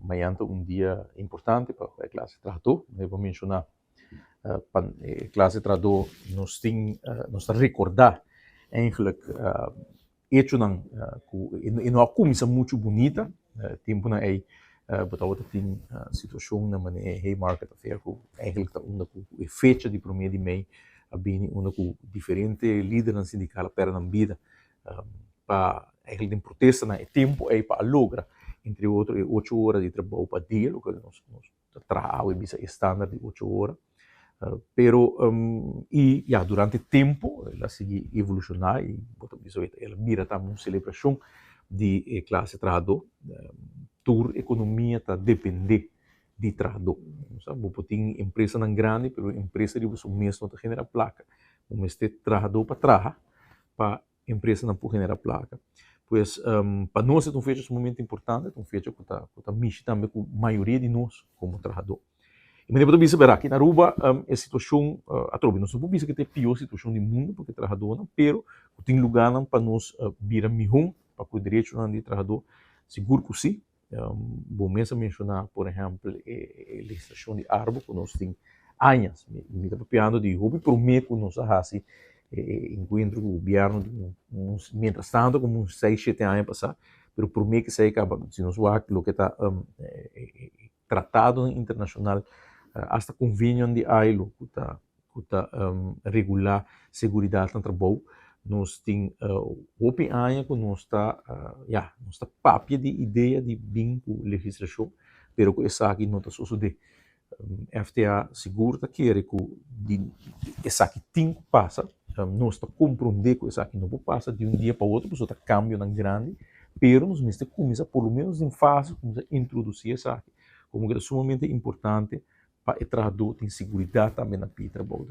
Mañan ta un dia importante pa e klase trahadó. Mi por menshoná pa e klase trahadó nos tin nos ta rekordá eigenlijk echonan ku e no a kuminsá muchu bunita. Tempunan ei bo tabata tin situashonnan manera e Haymarket Affair ku eigenlijk ta unda ku e fecha di promé di mei a bini unda ku diferente lidernan sindikal a pèrdè nan bida pa eigenlijk den protesta na e tempu ei pa a logra entre otro e ocho ora di trabou pa dia loke nos ta traha awe bisa e standaard di ocho ora. Pero i ya durante tempu el a sigui evolushoná i bo ta bisa el a bira tambe un selebrashon di e klase trahadó. Tur ekonomia ta dependé di trahadó. Bo por tin empresanan grandi pero empresa riba su mes no ta generá plaka. Bo mester trahadó pa traha pa empresanan por genera plaka. Pues pa nos e ta un fecha sumamente importante, ta un fecha ku ta ku ta mishi tambe ku mayoria di nos komo trahadó. I manera bo ta bisa bera aki na Aruba e situashon atrobe nos no por bisa ku ta e pió situashon di mundu pa ku e trahadónan, pero ku tin lugánan pa nos bira mihó pa ku e derechonan di trahadó, sigur ku si. Bo mes a menshoná, por ehèmpel, e legislashon di Arbo ku nos tin añas. Mi ta papiando di hopi promé ku nos a hasi e enkuentro ku gobièrnu di un mientras tanto komo un seis shete aña pasá, pero promé ku esei kaba si nos wak loke ta e tratadonan internashonal asta konvenionan di ILO ku ta ku ta regulá seguridat na trabou. Nos tin hopi aña ku nos ta ya nos ta papia di idea di bin ku legislashon pero ku esaki no ta sosodé. FTA sigur ta kere ku di esaki tin ku pasa, nos ta komprondé ku esaki no por pasa di un dia pa otro pasobra ta kambionan grandi pero nos mester kuminsá por lo menos den fase kuminsá introdusí esaki komo ke ta sumamente importante pa e trahadó tin seguridat tambe na pie trabou.